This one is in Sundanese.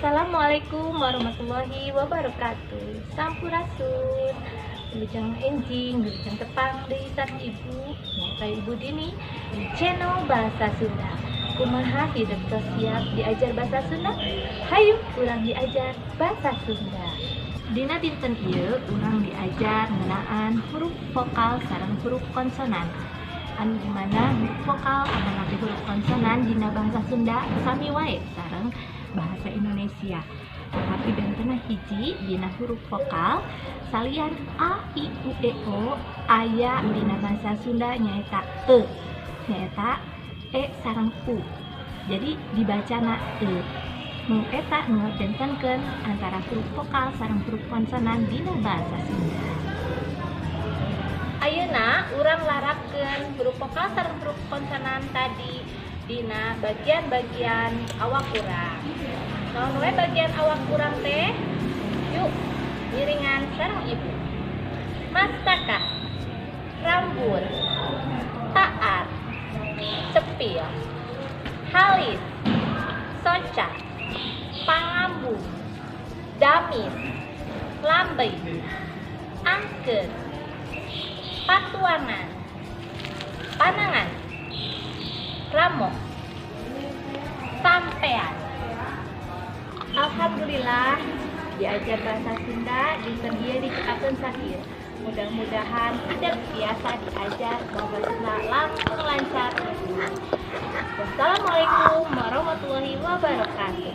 Assalamualaikum warahmatullahi wabarakatuh. Sampurasun. Wilujeng enjing, wilujeng tepang deui sareng Ibu, nyaeta Ibu Dini di channel Bahasa Sunda. Kumaha hidup tos siap diajar bahasa Sunda? Hayu urang diajar bahasa Sunda. Dina dinten ieu urang diajar ngeunaan huruf vokal sareng huruf konsonan. Anu dimana huruf vokal atanapi huruf konsonan dina bahasa Sunda sami wae sareng bahasa Indonesia. Tapi bentena hiji, dina huruf vokal salian a, i, u, e, o aya dina bahasa Sunda nyaeta e, nyaeta e sareng u. Jadi dibacana e. Nu eta nu ngabentenkeun antara huruf vokal sareng huruf konsonan dina bahasa Sunda. Ayeuna urang larakeun huruf vokal sareng huruf konsonan tadi dina bagian-bagian awak urang. Naon we bagian awak urang teh? Yuk, ngiringan sareng Ibu. Mastaka, rambut, taat, cepil, halis, soca, pangambung, damis, lambey, angkeun, patuangan, panangan, ramo, sampean. Alhamdulillah diajar bahasa Sunda dinten ieu dicekapkeun sakieu. Mudah-mudahan tidak biasa diajar bahasa Sunda langsung lancar. Wassalamualaikum warahmatullahi wabarakatuh.